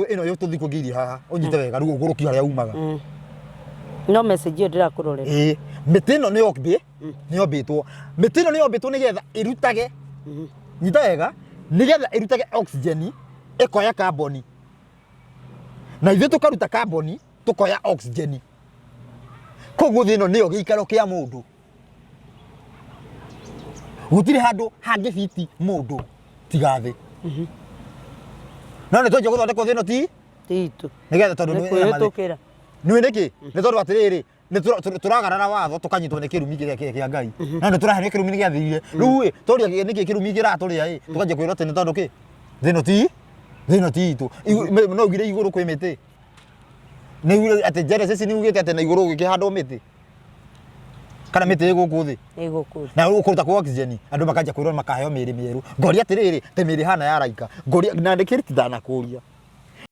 Ĩno yo tũthiĩ kũngĩirie haha, ũnyite wega rĩu ũgũrũki harĩa umaga. No message ĩyo ndĩrakũrorera. Ĩĩ, mĩtĩ ĩno nĩ yombĩ, nĩ yombĩtwo. Mĩtĩ ĩno nĩ yombĩtwo nĩgetha ĩrutage, nyita wega, nĩgetha ĩrutage oxygen, ĩkoya carbon. Na ithuĩ tũkaruta carbon, tũkoya oxygen. Koguo thĩ ĩno nĩyo gĩikaro kĩa mũndũ. Gũtirĩ handũ hangĩbiti mũndũ tiga thĩ. No nĩ twanjia gũthondekwo thĩ ĩno ti Ti itũ. Nĩgetha tondũ Nĩ nĩ ĩna mathĩ- kwĩhĩtũkĩra. Nĩ nĩkĩ? Nĩ tondũ atĩrĩrĩ, nĩ tũragarara watho tũkanyitwo nĩ kĩrumi kĩrĩa kĩrĩa kĩa Ngai. No nĩ tũraherio kĩrumi nĩ gĩathirire. Rĩu ĩ, tũria nĩkĩ kĩrumi kĩratũrĩa ĩ, tũkanjia kwĩrwo atĩ nĩ tondũ kĩ? Thĩ ĩno ti thĩ ĩno ti itũ. No ugire igũrũ kwĩ mĩtĩ. Nĩ ugire atĩ Genesis nĩ ugĩte atĩ na igũrũ gũgĩkĩhandwo mĩtĩ. Kana mĩtĩ ĩ gũkũ thĩ. Ĩ gũkũ thĩ. Na ũkũruta kũ oxygen, andũ makanjia kwĩrwo makaheo mĩĩrĩ mĩerũ. Ngoria atĩrĩrĩ, ta mĩĩrĩ ĩhana ya araika. Ngoria na nĩkĩrĩ ndanakũria.